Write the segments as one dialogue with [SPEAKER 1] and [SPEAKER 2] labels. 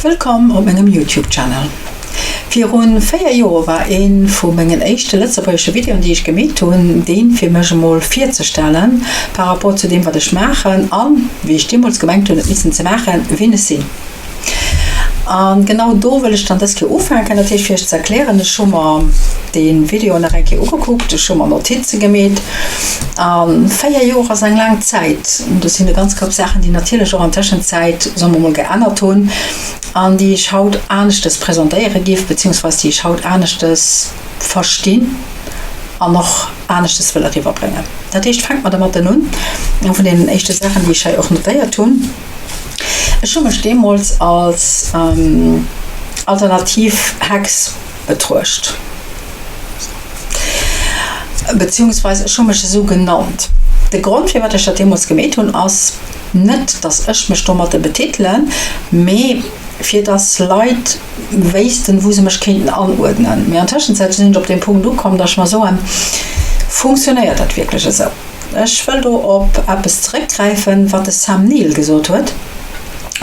[SPEAKER 1] Wëllkomm op mengem Youtube Channel. Virun 4 Joer war een vu mengen éischte lëtzebuergesche Videoen déi ech gemeet hunn, deen fir mech emol virzestellen par rapport zu deem wat ech maachen an, wéi ech deemools gemengt hunn et missen ze maachen, ween ech sinn. An genau do wëll ech dann dës Kéier ufänken, dat heescht fir iech ze erklären, ech hu mer dee Video nach eng Kéier ugekuckt, ech hu mer Notize gemeet a 4 Joer ass eng laang Zäit. Do sinn e ganz Koup Saachen, déi natierlech och an Tëschenzäit, soe mer mol, geännert hunn an déi ech haut aneschtes presentéiere giff, beziehungsweis déi ech haut aneschtes verstinn an och aneschtes wëll eriwwerbréngen. Dat heescht, fänke mer dermatten un, eng vun deenen éischte Saachen, déi ech hei och notéiert hunn. Ech hu mech deemools als alternativ Hex betruecht, beziehungsweise ech hu mech esou genannt. De Grond firwat ech dat deemools gemeet hunn ass net, dass ech mech domatte betitelen, mee fir dass Leit wéissten, wou se mech kéinten anuerdnen. Mee an Tëschenzäit sinn ech op dee Punkt ukomm, dass ech mer soen, Funktionéiert dat wierklech esou? Ech wëll do op eppes zeréckgräifen, wat de Sam Neill gesot huet,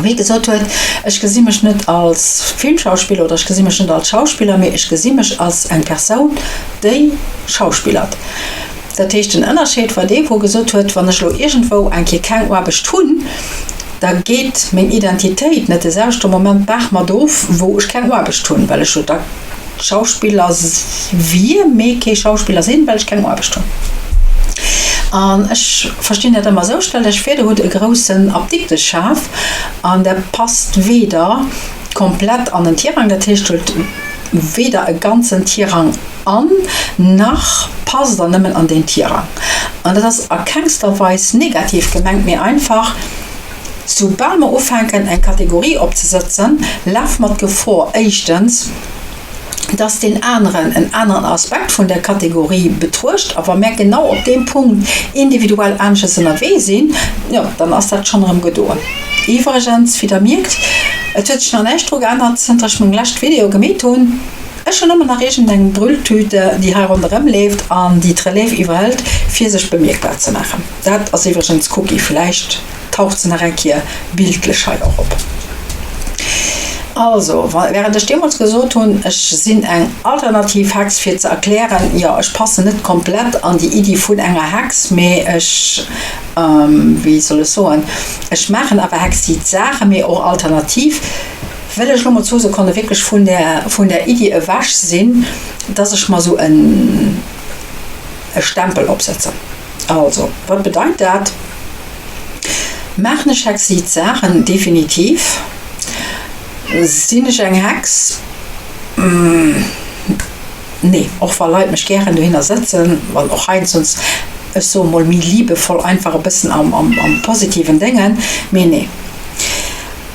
[SPEAKER 1] wéi e gesot huet, Ech gesi mech net als Filmschauspiller oder ech gesi mech net als Schauspiller, mee ech gesi mech als eng Persoun, déi schauspillert. Dat heescht, den Ënnerscheed war dee, wou e gesot huet, Wann ech elo iergendwou eng Kéier keng Aarbecht hunn, da geet meng Identitéit net de selwechte Moment d'Baach mat of, wou ech keng Aarbecht hunn, well ech jo da Schauspiller wier, mee kee Schauspiller sinn, well ech keng Aarbecht hunn. An ech verstinn dat ëmmer esou, Stellt Iech vir, Der hutt e groussen Apdikteschaf an der passt weder komplett an den Tirang, dat heescht huelt weder e ganzen Tirang an, nach passt Der nëmmen an deen Tirang. An dat ass a kengster Weis negativ gemengt, mee einfach, Soubal mer ufänken eng Kategorie opzesëtzen, lafe mer d'Gefor, éischtens, dass deen aneren en aneren Aspekt vun där Kategorie betruecht, a wa mär genau op deem Punkt individuell aneschters ënnerwee sinn, jo, dann ass dat schonn erëm gedoen. Iwwregens, wéi Der mierkt, et huet sech nach näischt dru geännert, zënter ech meng lescht Video gemeet hunn. Ech hunn ëmmer nach iergendeng Brülltüte, déi hei ronderëm leeft an déi d'Relève iwwerhëlt, fir sech bemierkbar ze maachen. Dat ass iwwregens d'Cookie, vläicht taucht se nach eng Kéier bildlech hei och op. Also, während ech deemools gesot hunn, ech sinn eng alternativ Hex, fir ze erklären, jo, ech passen net komplett an déi Iddi vun enger Hex, mee ech, wéi soll ech soen, ech maachen awer hexit Saachen, mee och alternativ, wëll ech lo mol zwou Sekonne wierklech vun där, vun där Iddi ewech sinn, dass ech mer esou en e Stempel opsetzen. Also, wat bedeit dat? Maachen ech hexit Saachen? Definitiv. Sinn ech eng Hex? Nee, och wa Leit mech gären dohinner sëtzen, wann och heiansdo, ech soe mol méi liebevoll, einfach e bëssen am positiven Déngen, mee nee.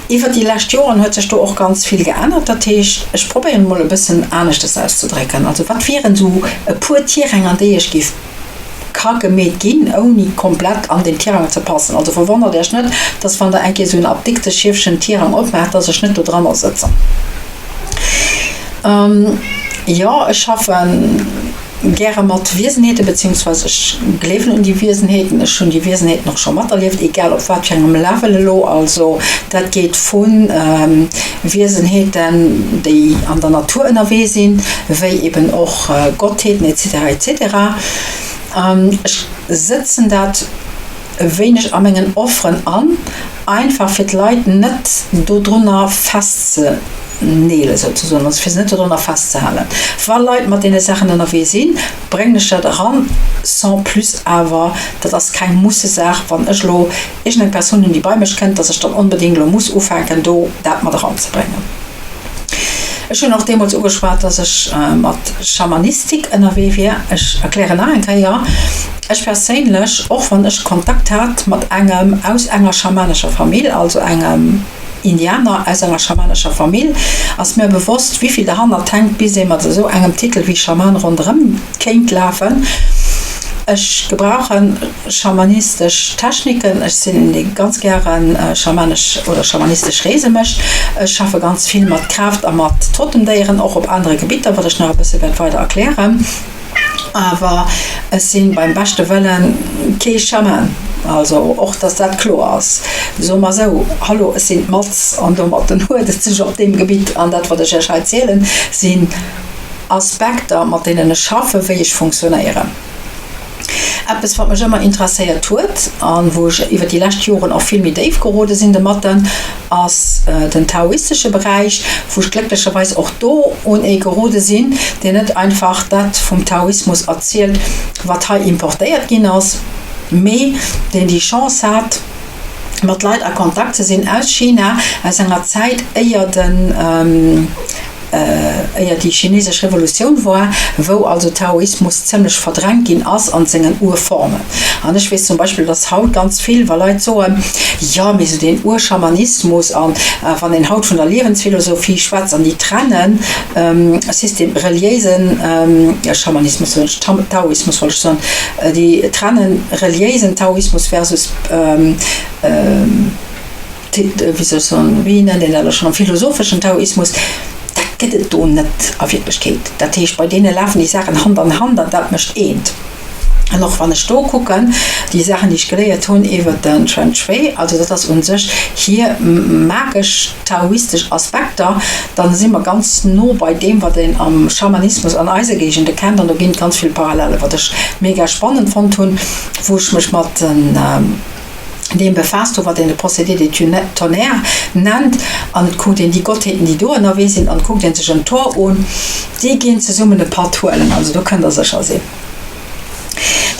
[SPEAKER 1] Iwwer déi lescht Joren huet sech do och ganz vill geännert. Dat heescht, ech probéieren emol e bëssen aneschtes auszedrécken. Also wat wieren esou e puer Tirang, an déi ech géif ka gemeet ginn, ouni komplett an deen Tirang ze passen. Also verwonnert Iech net, dass wann Der eng Kéier esou en Apdikteschierfchen Tirang opmaacht, dass ech net do dranner sëtzen. Jo, ech schaffen gäre mat Wiesenheeten, beziehungsweise ech gleewen un déi Wiesenheeten. Ech hunn déi Wiesenheeten och scho materlieft, egal op wat fir engem Level elo. Also dat geet vu Wiesenheeten, déi an der Natur ënnerwee sinn, wéi eben och Gottheeten etc. Etc. Ech sëtzen dat e wéineg a mengen Offeren an, einfach fir d'Leit net dodrunner festzeneelen souzesoen, also fir se net dodrunner festzehalen. Wa Leit mat deene Saachen ënnerwee sinn, bréngen ech dat eran, sans plus awer, dat ass keng Mussesaach, wann ech elo iergendeng Persoun hunn, déi bei mech kënnt, dass ech dann onbedéngt elo muss ufänken, do dat mat eranzebréngen. Ech hunn och deemools ugeschwat, dass ech mat Schamanistik ënnerwee wier. Ech erklären nach eng Kéier, Ech perséinlech, och wann ech Kontakt hat mat engem aus enger schamanescher Famill, also engem Indianer aus enger schamanescher Famill, ass mir bewosst, wéivill derhannert hänkt, bis ee mat esou engem Titel wéi Schaman ronderëm kéint lafen. Ech gebrauche schamanistesch Techniken. Ech sinn een, dee ganz gäre schamanesch oder schamanistesch Reese mécht. Ech schaffe ganz vill mat Kraaft a mat Totemdéieren, och op anere Gebitter, wat ech nach e bësse wäert weider erklären. Awer ech si beim beschte Wëlle kee Schaman. Also och dass dat kloer ass. Soe mer esou, Hallo, ech sinn d'Matz an domatten huet et sech op deem Gebitt. An dat, wat ech Iech hei zielen, sinn Aspekter, mat deenen ech schaffen, wéi ech funktionéieren. Eppes wat mech ëmmer interesséiert huet an wou ech iwwer déi lescht Joren och vill méi déif gerode sinn domatten, ass den taoistesche Beräich, wou ech glécklecherweis och do un ee gerode sinn, deen net einfach dat vum Taoismus erzielt, wat hei importéiert ginn ass, mee deen déi Chance hat, mat Leit a Kontakt ze sinn aus China, aus enger Zäit éier den. éier déi chinesesch Revolutioun war, wou also Taoismus zëmlech verdrängt ginn ass an sengen Urformen. An ech weess zum Beispill, dass haut ganz vill, wa Leit soen, jo, mee esou deen Urschamanismus an wann een haut vun der Liewensphilosophie schwätzt an déi trennen System, reliéisen Schamanismus soen ech, Taoismus wollt ech soen, déi trennen reliéisen Taoismus versus wéi soll ech soen, wéi nennt een dat elo schonn, philosopheschen Taoismus, dat gëtt et do net a Wierklechkeet. Dat heescht, bei deene lafen déi Saachen Hand an Hand an dat mécht eent. An och wann ech do kucken, déi Saachen, déi ech geléiert hunn iwwer den Xuan Shui, also dat ass u sech hir magesch taoistesch Aspekter, da si mer ganz no bei deem, wat een am Schamanismus an eise Géigende kennt an do ginn et ganz vill Parallelen, wat ech mega spannend fonnt hunn, wou ech mech mat den. deem befaasst hu wat een de Procédé des tonnerres nennt, an et kuckt een déi Gottheeten, déi do ënnerwee sinn, an et kuckt een sech en Tor un, déi ginn zesummen e Patt huelen, also do kënnt Der sécher sinn.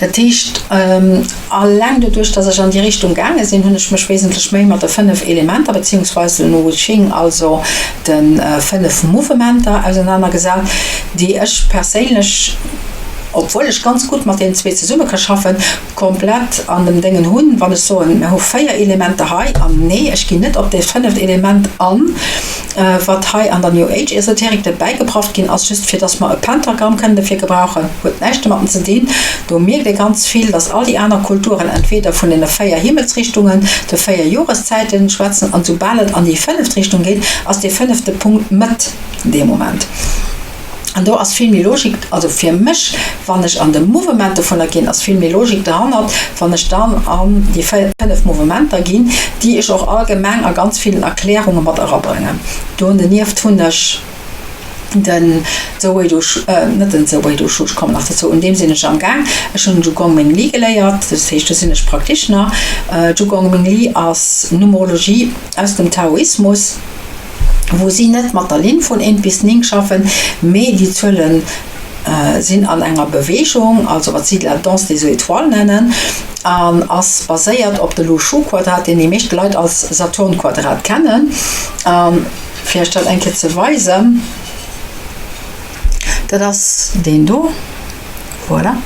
[SPEAKER 1] Dat heescht, alleng doduerch, datt ech an déi Richtung gaange sinn, hunn ech mech wesentlech méi mat de 5 Elementer beziehungsweise den Wu Ching, also de 5 Mouvementer ausenanergesat, déi ech perséinlech, obwuel ech ganz gutt mat deenen zwee zesumme ka schaffen, komplett an dem Déngen hunn, wann ech soen, mir hu 4 Elementer hei, an nee, ech ginn net op dat fënneft Element an, wat hei an der New Age Esoterik dobäigebracht ginn ass, just fir dass mer e Pentagramm kënnen dofir gebrauchen, huet näischt domatten ze dinn. Do mierkt ee ganz vill, dass all déi aner Kulturen entweder vun deene 4 Himmelsrichtungen, de 4 Joreszäiten schwätzen, an soubal et an déi fënneft Richtung geet, ass dee fënnefte Punkt Mëtt dee Moment. An do ass vill méi Logik, also fir mech, wann ech an de Mouvement dovunner ginn, ass vill méi Logik derhannert, wann ech dann an déi 5 Mouvementer ginn, déi ech och allgemeng a ganz villen Erklärunge mat erabréngen. Donieft hunn ech den Zouweidu, net den Zouweidu Shu, ech kommen nach dozou, un deem sinn ech am Gaang. Ech hunn Zhugong Ming Li geléiert, dat heescht, do sinn ech Practitioner. Zhugong Ming Li ass Numerologie aus dem Taoismus. wou si net mat der Linn vun eent bis 9 schaffen, mee déi Zuele sinn an enger Beweegung, also wat si la danse des étoiles nennen, an ass baséiert op de Louchou-Quadrat, deen déi meescht Leit als Saturn-Quadrat kennen. A fir Iech dat eng Kéier ze weisen, dat ass deen do. Voilà.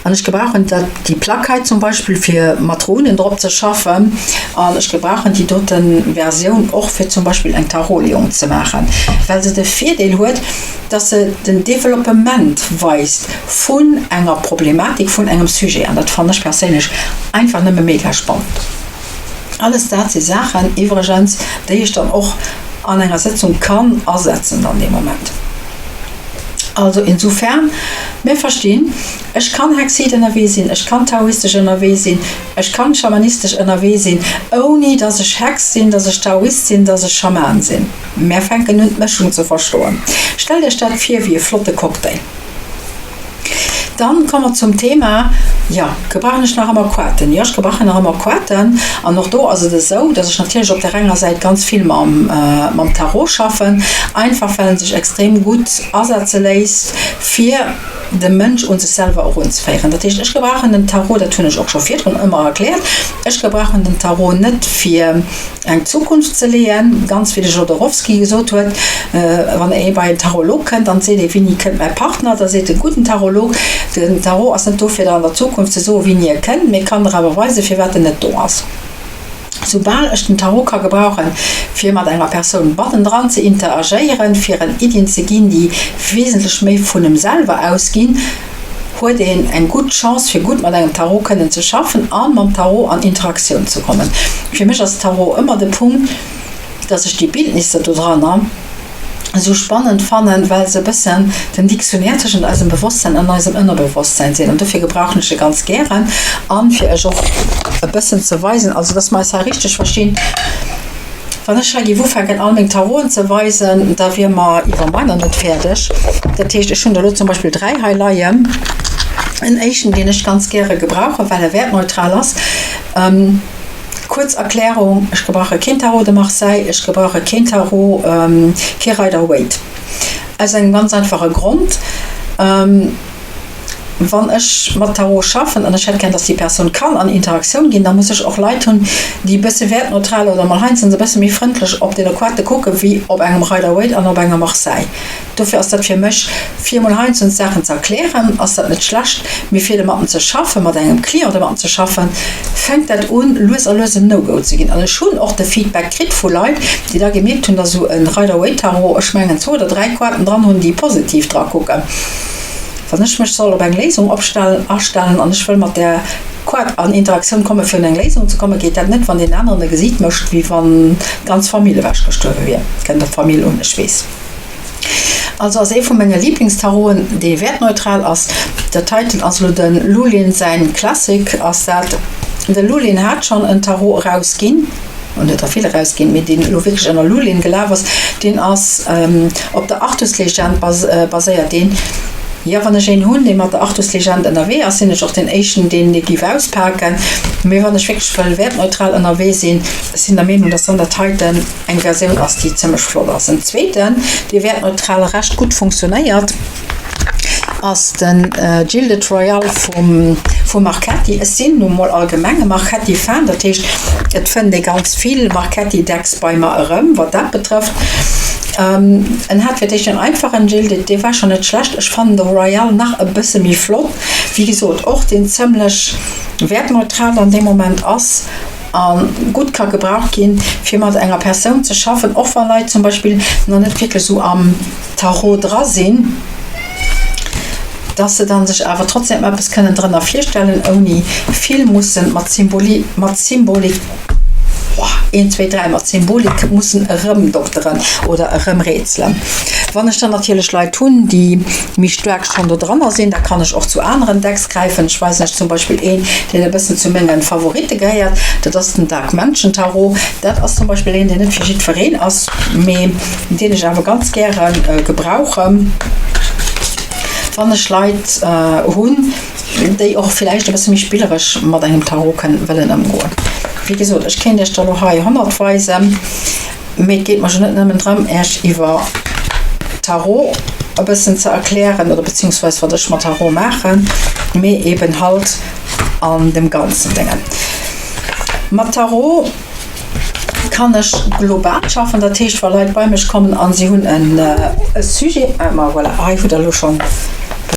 [SPEAKER 1] An ech gebrauchen dat, déi Plack hei zum Beispill fir mat Runen drop ze schaffen. An ech gebrauchen déi doten Versioun och fir zum Beispill eng Tarotleeung ze maachen, well se de Virdeel huet, dass se den Developpement weist vun enger Problematik, vun engem Sujet. An dat fannen ech perséinlech einfach nëmme mega spannend. Alles dat si Saachen iwwregens, déi ech dann och an enger Sëtzung kann asetzen dann dee Moment. Also insofern, mir verstinn, ech kann Hexit ënnerwee sinn, ech kann taoistesch ënnerwee sinn, ech kann schamanistesch ënnerwee sinn, ouni dass ech Hex sinn, dass ech Taoist sinn, dass ech Schaman sinn. Mär fänken un d'Mëschung ze verstoen. Stellt Iech dat vir wéi e flotte Cocktail. Dann komme mer zum Thema, jo, gebrauchen ech nach ëmmer Koarten? Jo, ech gebrauchen nach ëmmer Koarten. An och do ass et esou, dass ech natierlech op där enger Säit ganz vill mam, mam Tarot schaffen, einfach well en sech extrem gutt asetze léisst, fir de Mënsch un sech selwer erunzeféieren. Dat heescht, ech gebrauchen den Tarot, dat hunn ech och scho virdrun ëmmer erkläert, ech gebrauchen den Tarot net fir, eng Zukunft ze leeën, ganz wéi de Jodorowsky gesot huet, wann ee bei en Tarolog kënnt an seet ee wéini kënnt mäi Partner, da seet de gudden Tarolog, den Tarot ass net do fir der an der Zukunft ze soen wéini e kënnt, mee kann der awer weisen firwat en net do ass. Soubal ech den Tarot ka gebrauchen fir mat enger Persoun bannendran ze interagéieren, fir en Iddien ze ginn déi wesentlech méi vun em selwer ausginn, huet een eng gutt Chance fir gutt mat engem Tarot kënnen ze schaffen a mam Tarot an Interaktioun ze kommen. Fir mech ass Tarot ëmmer de Punkt, dass ech déi Bildnisser do dranner. Esou spannend fannen, well se e bëssen den Dictionnaire tëschent eisem Bewosstsein an eisem Ënnerbewosstsein sinn. An dofir gebrauchen ech se ganz gären. An fir iech och e bëssen ze weisen, also dass mer eis hei richteg verstinn, wann ech hei géif ufänken all meng Taroten ze weisen, da wier mer iwwer meiner net fäerdeg. Dat heescht, ech hunn der elo zum Beispill 3 hei leien. En éischten, deen ech ganz gäre gebrauchen, well e wäertneutral ass. Kuerz Erklärung, Ech gebrauche keen Tarot de Marseille, ech gebrauche keen Tarot, kee Rider Waite. Aus engem ganz einfache Grond, Wann ech mat Tarot schaffen an ech hätt gär, dass déi Persoun kann an Interaktioun ginn, da muss ech och Leit hunn, déi e bësse wäertneutral oder mol heiansdo e bësse méi frëndlech op deene Koarte kucke wéi op engem Rider Waite an op engem Marseille. Dofir ass dat fir mech, fir emol heiansdo Saachen ze erklären, ass dat net schlecht, mee fir domatten ze schaffen, mat engem Client domatten ze schaffen, fänkt dat un, lues a lues en No-Go ze ginn. An ech hunn och de Feedback kritt vu Leit, déi da gemierkt hunn, dass esou e Rider-Waite-Tarot, ech mengen zwou oder dräi Koarten dran hunn, déi positiv dra kucken. Wann ech mech soll op eng Léisung opstellen, astellen an ech wëll mat där Koart an Interaktioun kommen, fir un eng Léisung ze kommen, geet dat net, wann deen aneren e Gesiit mécht, wéi wann d'ganz Famill ewechgestuerwe wier. Kënnt op d'Famill un, ech weess. Also ass ee vu menge Lieblingstaroten, dee wäertneutral ass. Dat heiten ass elo de Lulin säin Classic ass dat. De Lulin hat schonn en Tarot erausginn, en huet der vill erausginn, mee deen elo wierklech ënner Lulin gelaf ass, deen ass op der Artuslegend baséiert. Deen, jo, wann ech een hunn, dee mat der Artuslegend ënnerwee ass, sinn ech och deen éischten, deen dee giff auspaken. Mee wann ech wierklech wëll wäertneutral ënnerwee sinn, sinn der Meenung, dass dann dat heiten, Eng Versioun ass, déi zimlech flott ass. En zweeten, dee wäertneutral recht gutt funktionéiert, ass de Gilded Royale vum vu Marchetti. Ech sinn nu mol allgemeng e Marchetti-Fan, dat heescht, et fënnt ee ganz vill Marchetti-Decks bei mer erëm, wat dat betrëfft. En hat fir d'éischt en einfachen Gilded, dee war schonn net schlecht. Ech fannen de Royale nach e bësse méi flott, wéi gesot, och deen zimlech wäertneutral an deem Moment ass. A gutt ka gebraucht ginn, fir mat enger Persoun ze schaffen, och wa Leit zum Beispill nach net wierklech esou am Tarot dra sinn, dass se dann sech awer trotzdem eppes kënnen drënner virstellen, ouni vill mussen mat Symboli mat Symbolik, een, zwee, dräi, mat Symbolik mussen erëmdokteren oder erëmrätselen. Wann ech dann natierlech Leit hunn, déi méi staark schonn do dranner sinn, da kann ech och zu aneren Decks gräifen. Ech weisen lech zum Beispill een, deen e bëssen zu mengen Favoritte gehéiert, dat ass den Dark Mansion Tarot. Dat ass zum Beispill een, deen net fir jiddwereen ass, mee deen ech awer ganz gäre gebrauchen, wann ech Leit hunn, déi och villäicht e bësse méi spilleresch mat engem Tarot kënnen wëllen ëmgoen. Wéi gesot, ech kéint iech der elo hei 100 weisen. Mee et geet mer jo net nëmmen drëm, Äech iwwer Tarot e bëssen ze erklären oder beziehungsweise wat ech mat Tarot maachen, mee eben halt an dem ganzen Déngen. Mat Tarot kann ech global schaffen, dat heescht wa Leit bei mech kommen an si hunn en e Sujet, ah ma voilà, hei hutt der elo schonn.